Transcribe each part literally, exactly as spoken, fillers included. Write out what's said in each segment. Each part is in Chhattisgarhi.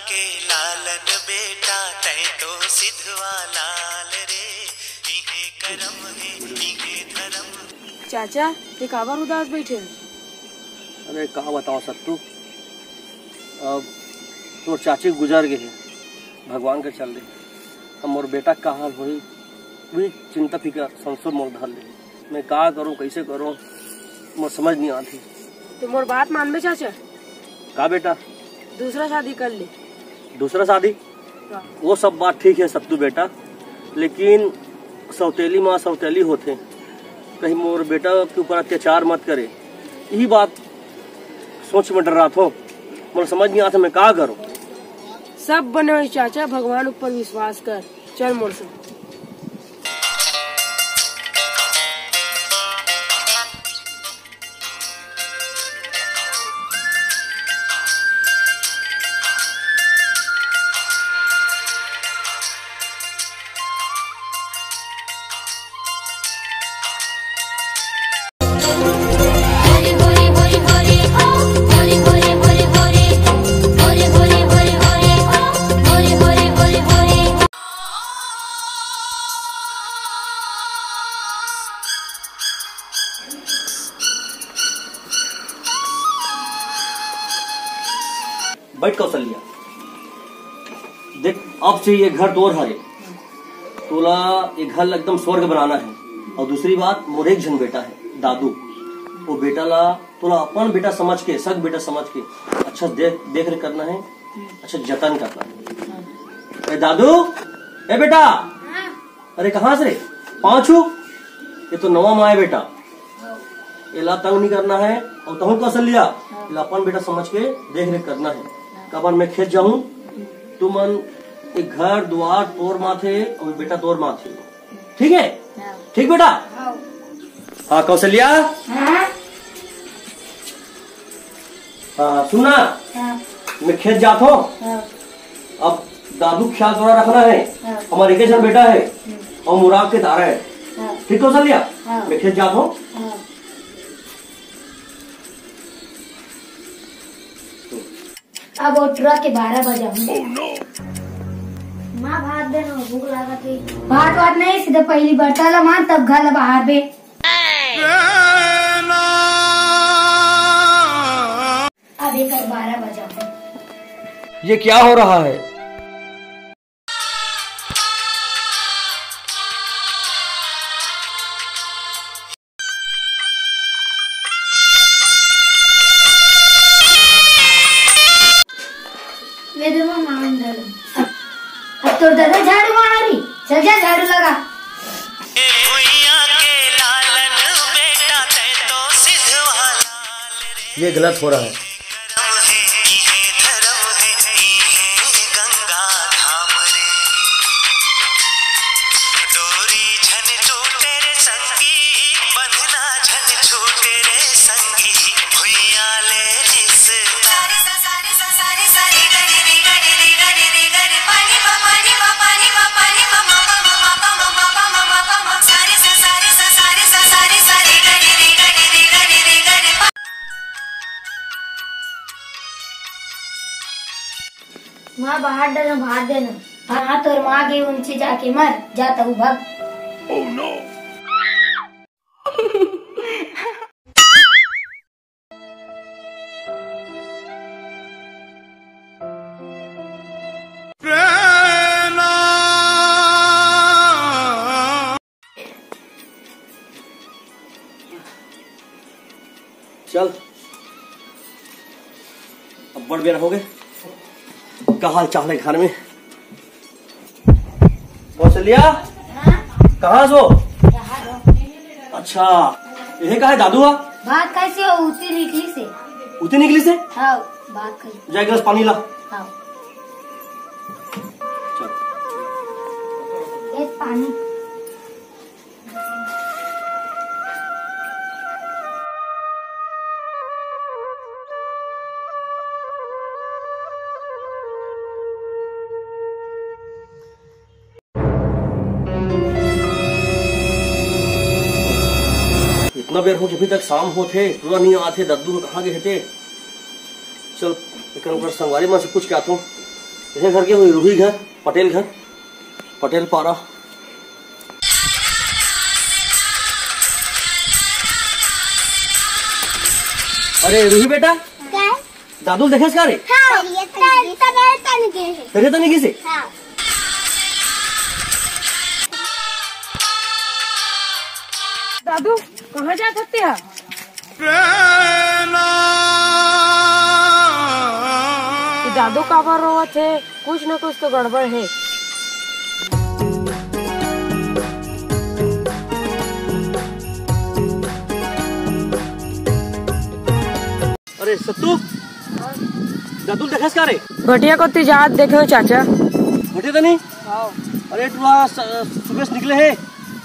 के लालन बेटा, तै तो सिधवा लाल रे, इहे करम हे, इहे धरम। चाचा, ते काबर उदास बइठे हस? अरे, का बतावंव सत्तू, अब तोर चाची गुजर गे हे, भगवान के चल दे। अब मोर बेटा के का हाल होही, वही चिंता फिकर संसो मोर धर ले। मैं का करूं, कैसे करूं, मोर समझ नहीं आती। तो मोर बात मानबे चाचा? का बेटा? दूसरा शादी कर ले। दूसरा शादी? हाँ। वो सब बात ठीक है सत्तू बेटा, लेकिन सौतेली माँ सौतेली होथे, कहीं मोर बेटा के ऊपर अत्याचार मत करे, यही बात सोच में डर्राथों। मोर समझ नहीं आथे, मैं का करूं? सब बने होही चाचा, भगवान ऊपर विश्वास कर। चल मोर संग। बैठ कौशल्या, देख, अब से ये घर तोर हरे, तोला ये घर ला एकदम स्वर्ग बनाना है। और दूसरी बात, मोर एक झन बेटा है दादू, वो बेटा ला तोला अपन बेटा समझ के, सग बेटा समझ के अच्छा देख देख रेख करना है, अच्छा जतन करना है। ए दादू, ए बेटा, अरे कहाँ से रे? पाँव छू? ये तो नवा माँ है बेटा, एला तंग नहीं करना है। और तहूँ कौशल्या, एला अपन बेटा समझ के देख रेख करना है। काबर मैं खेत जाहूँ, तुमन एक घर दुआर तोर माथे और बेटा तोर माथे, ठीक है? हाँ। ठीक बेटा? हाँ। हाँ कौशल्या। हाँ। हाँ, सुन ना। हाँ। मैं खेत जात हूँ। हाँ। अब दादू ख्याल थोड़ा रखना है। हाँ। हमारे एक झन बेटा है। हम्म। और मुराद के दारा है। हाँ। ठीक कौशल्या? हाँ। मैं खेत जात हूँ। हाँ। अब ओटरा के बारह बजा हूँ। माँ भात दे ना, भूख लागत है। भात वात नहीं, सीधा पहली बर्तन ला मान, तब घर ला बाहर बे। अब एक बारह बजा हूँ। ये क्या हो रहा है? ले दे वो मांग डालो। अब, अब तोर दादा झाड़ू मारी, चल जा झाड़ू लगा। ए भुइया के लालन बेटा, तै तो सिधवा लाल रे। ये गलत हो रहा है। धरम हे, इहे धरम हे, इहे गंगा धाम रे। डोरी झन टूटे रे संगी, बंधना झन छूटे रे संगी, भुइया ले रिस। माँ बाहर डर भाग देना। हाँ, तोर माँ के उनसे जाके मर जाता हूँ, भाग। चल, अब बड़ बेर हो गए। का हाल चाल है घर में? कौशल्या, कहाँ सो? अच्छा, यही कहा है दादू हा? बात कैसे हो? उती निकली से। उती निकली से? हाँ, बात कैसे? जा एक गिलास पानी ला। हाँ। चल। ये पानी। इतना बेर हो गया, अभी तक शाम होत हे, पूरा नहीं आत हे। दादू कहाँ गए थे? चल, एक ओकर संगवारी मन से पूछ के आत हूँ। ये घर के होही, रूही घर, पटेल घर, पटेल पारा। अरे रूही बेटा, का? दादू ल देखेस का रे? हाँ, ये तन, तन, तन के है। तेरे तनी किसे? हाँ। दादू, कहाँ जात हस तेहा? ये दादू काबर रोवत हे? कुछ न कुछ तो गड़बड़ हे। अरे सत्तू, दादू ल देखेस का रे? भटिया कोती जात देखे हो चाचा। भटिया तनी? हाँ। अरे टुरा स-, सुबह से निकले हे,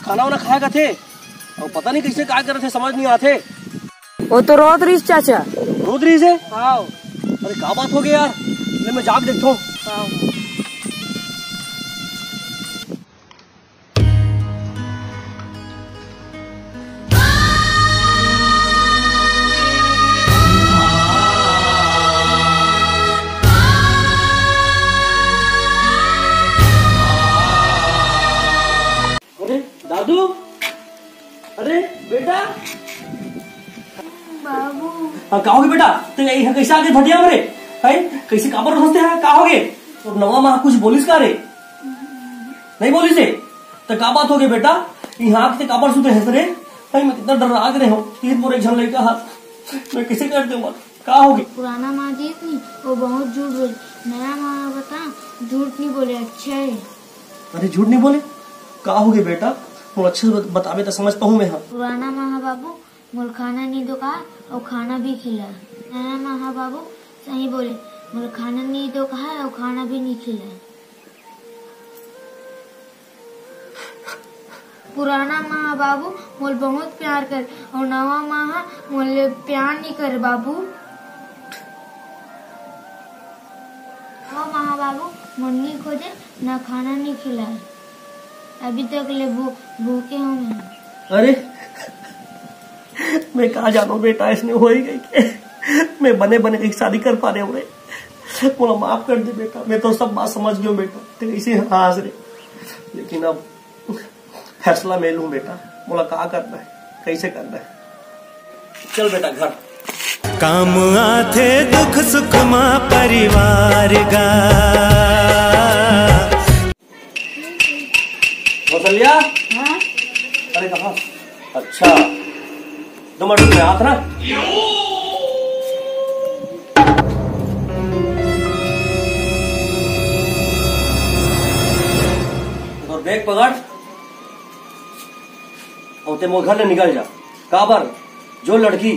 खाना वाना खाए का थे, अउ पता नहीं कैसे काय करत हे, समझ नहीं आथे। वो तो रोत रहिस चाचा। रोत रहिस हे? हाँ। अरे का बात हो गया यार, ले मैं जाके देखता हूँ। हाँ। अरे दादू, अरे बेटा। बाबू। हाँ, का होगे बेटा? ते यहाँ कैसे आगे भटिया में रे? हैं? कैसे काबर रोते हैं? का होगे? तो नवा माँ कुछ बोलिस का रे? नहीं बोलिस हे? तो का बात होगे बेटा? यहाँ आके ते काबर सुते हैं रे? भाई मैं कितना डर लाग रहे हो। तीन मोर एक झन लड़का हा, मैं कैसे कर दूँ? का होगे? पुराना माँ जी थी, वो बहुत झूठ बोली। नया माँ बता, झूठ नहीं बोले, अच्छा है। अरे झूठ नहीं बोले? का होगे बेटा? वो अच्छे से बत-, बताबे तो समझ पाऊँ मैं। हाँ। पुराना माँ हा बाबू, मोल खाना नहीं दो कहा, और खाना भी खिला। नया माँ हा बाबू, सही बोले, मोल खाना नहीं दो कहा, और खाना भी नहीं खिला। पुराना माँ हा बाबू मोल बहुत प्यार करे, अउ नवा माँ हा मोले प्यार नहीं करे बाबू। नवा माँ हा बाबू मोल नहीं खोजे, ना खाना नहीं खिलाए। अभी तक ले भू-, भूखे हूँ मैं। अरे, मैं का जानो बेटा, ऐसने हो ही गई के मैं बने बने एक शादी कर पा रहे हूँ रे। मोला माफ कर दे बेटा, मैं तो सब बात समझ गयो बेटा, ते कैसे हंस रे। लेकिन अब फैसला मैं लूँ बेटा, मोला का करना है, कैसे करना है। चल बेटा घर। काम आथे दुख सुख मा परिवार गा। कौशल्या? हाँ? अरे कहाँ? अच्छा, दो मिनट में हाथ ना। तो बैग पकड़ और ते मोर घर ले निकल जा। काबर? जो लड़की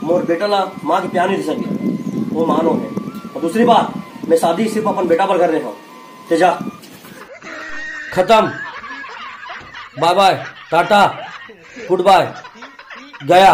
मोर बेटा ला माँ के प्यार नहीं दे सके, वो मानो है। और दूसरी बात, मैं शादी सिर्फ अपन बेटा बर कर रहे हूँ। ते जा। खत्म। बाय बाय, टाटा, गुड बाय, गया।